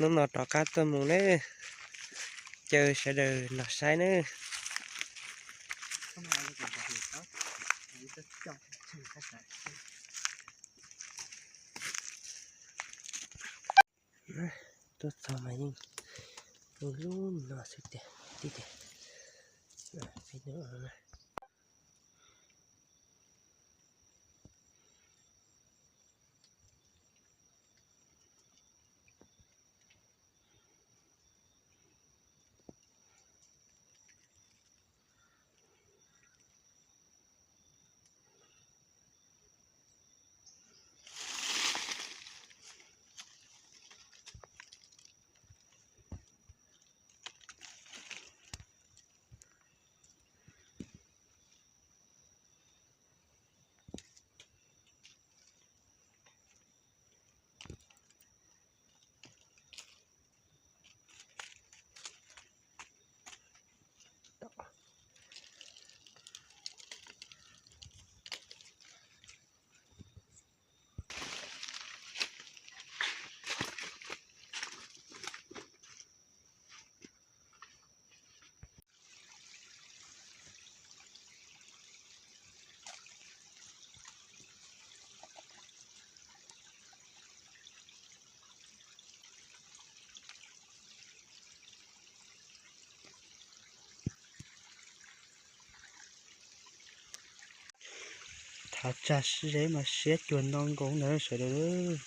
Hnub no rov qab tuaj mus nawb, caw sawv daws los saib nawb. Tuaj txog mas yeej ua lub no xwb tiag tib tiag. Thov tsa zeb mas siab cuag no nkaus ntawd sawv daws.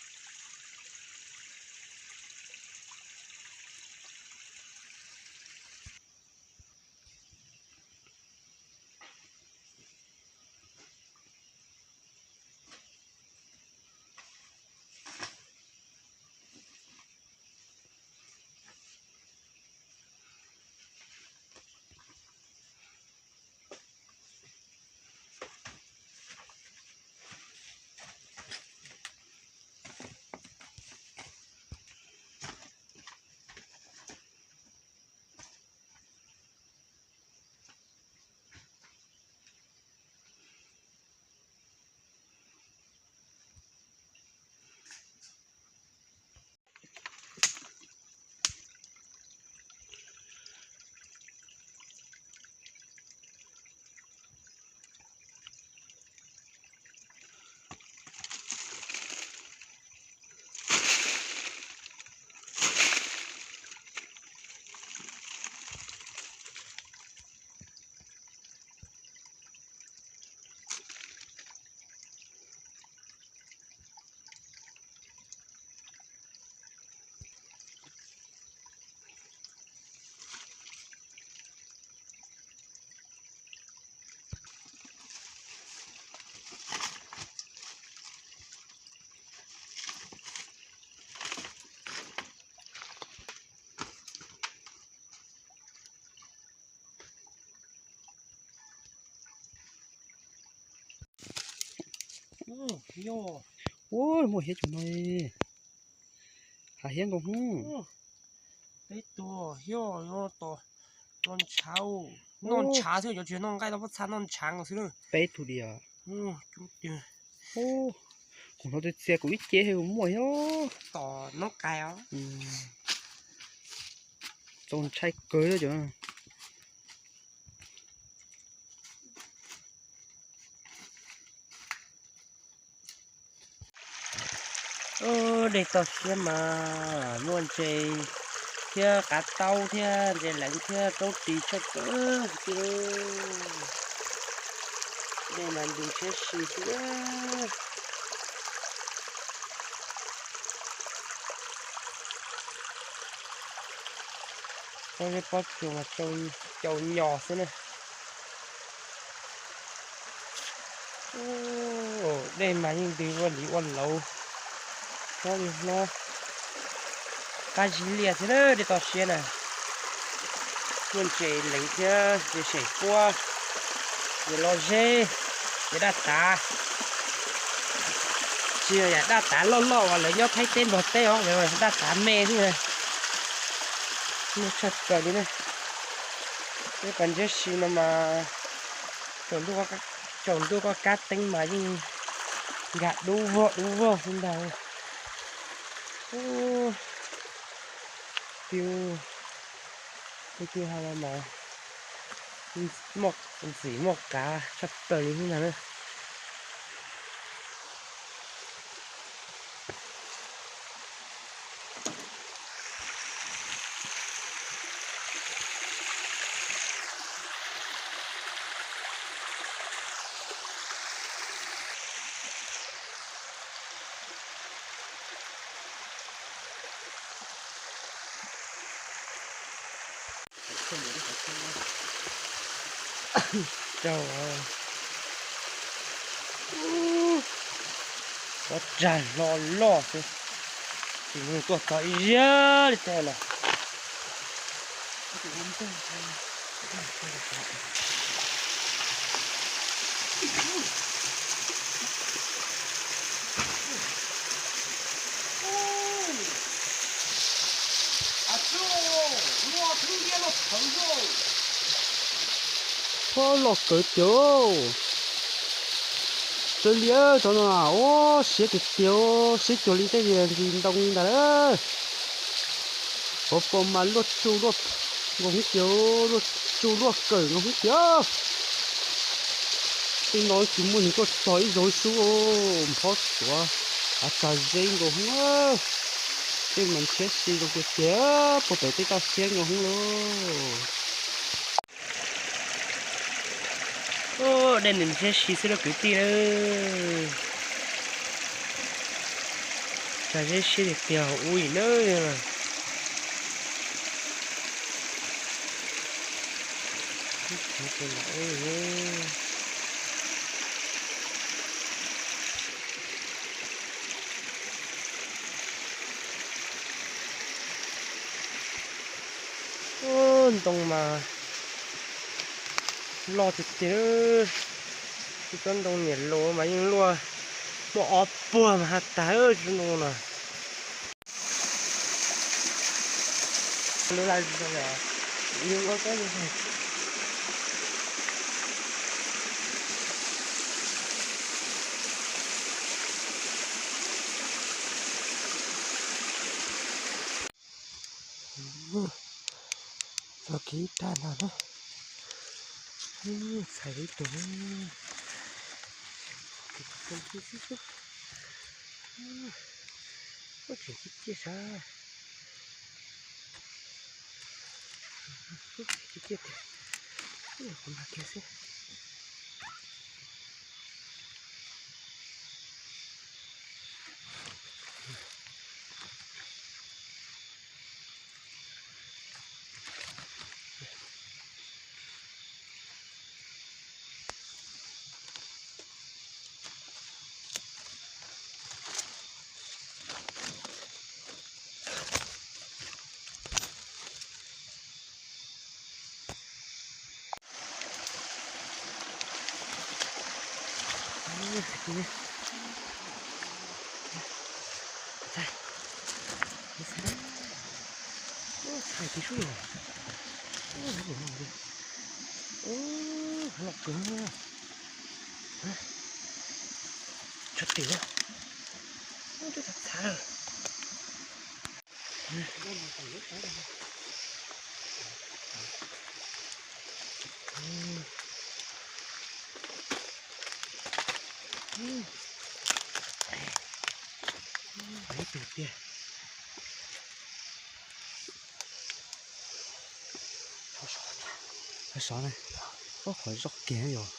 Ua, muaj hiab tsuas no, hav hiab nkaus hnub. Peb tug hiab, noj ntshav, noj ntshav xwb, cov tsis noj nqaij tau pob txha noj ntshav nkaus xwb. Peb tug diam. Kuv hnov txias txias kuv ib ce muaj thiab. Tom noob qai os. Txaus ntshai kawg cov. Dej toj siab mas muaj ntses thiab qav taub thiab ntses leev thiab roob ris tshaj plaws. Dej mas ntu siab si xwb. Pob zeb pob tsuas mas caum nyos xwb na. Dej mas yeej ntws ua liv ua lauv, hlob li hlob, qab zib liaj thiab na, dej toj siab na. Muaj ntses leev thiab ntses sem puab, ntses lom zeb, ntses daj tav. Tsis yog yam daj tav loj loj uas lawv nyob Thaib teb Nplog teb os, daj tav me xwb na. Muaj tshaj plaws li na. Peb pas ntsiab si no mas tsaus ntuj koj kab teeb mas yeej nkag dub vog dub vog xwb ntag. Ub, tus kwj ha no mas muaj ntxim muaj kav tshaj plaws li ntag na. Rau, ua rag hlo loj xwb, tsis mus tuaj txog ib ziab li tej los. Ua loj kawg tiag. Raws li cov no, ua siab tiag tiag, siab cuag li tej ntsis ntoo li ntag lawm. Hauv paus mas luaj tsuj luaj nkaus hwv tiag, luaj tsuj luaj kawg nkaus hwv tiag. Tej no tsis muaj neeg tuaj txog ib zaug ib xub, nphob tuav, av tsag zeb nkaus hwv. Tej mas ntshiab si zoo tiag tiag, puag pem tej toj siab nkaus hwv lauj. Dej nws ntshiab si xwb lauj kwv tij na. Tsag zeb siab tiag tiag ub li na. Ub, ntoo mas loj tiag tiag. Ib tsob ntoo niam laus mas yeej luaj muaj ob puag mas has tas tsob ntoo no. Txog kiag ib rab no na. Txhais ib tug. Ub, tseem ciaj ciaj sav. Ub, ciaj ciaj tiag. Ub, kuv mag kiag xwb. Txhais kiag sub. Ub, loj kawg. Tshaj tim. Ub, twb txhais lawm. Ib tug tiag. Sov na, ub, qhov zoj kiag yog.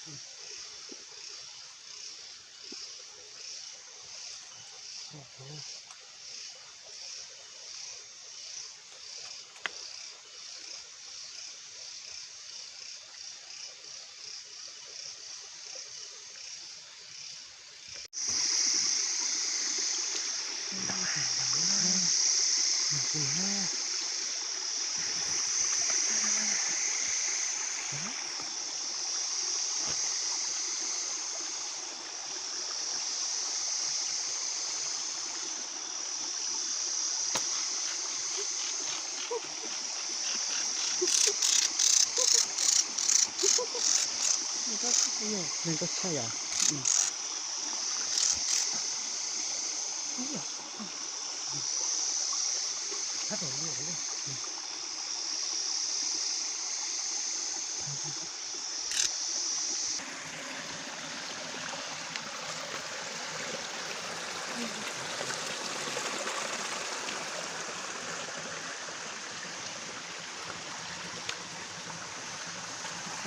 Neeg tuaj tshaj yom.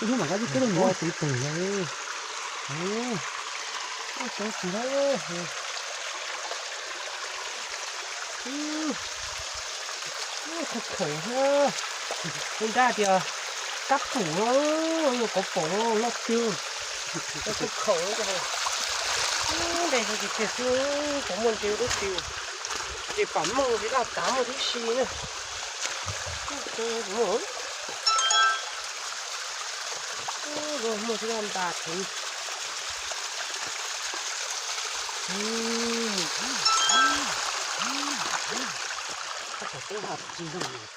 Ib hnub mam nqa coj los muab txiv pem no. Ua tau txiv lawm. Khawm khawm, nrab tias kab pum no, yuav kov pom loj twg. Khawm khawm, ntej tiag tiag xwb, puas muaj ntses ub tsis, ntses pam mooj ntses daj tav muaj tib si na. Muaj, muaj tib daj ntas thiab. Tab tom teb ha tsis zoo.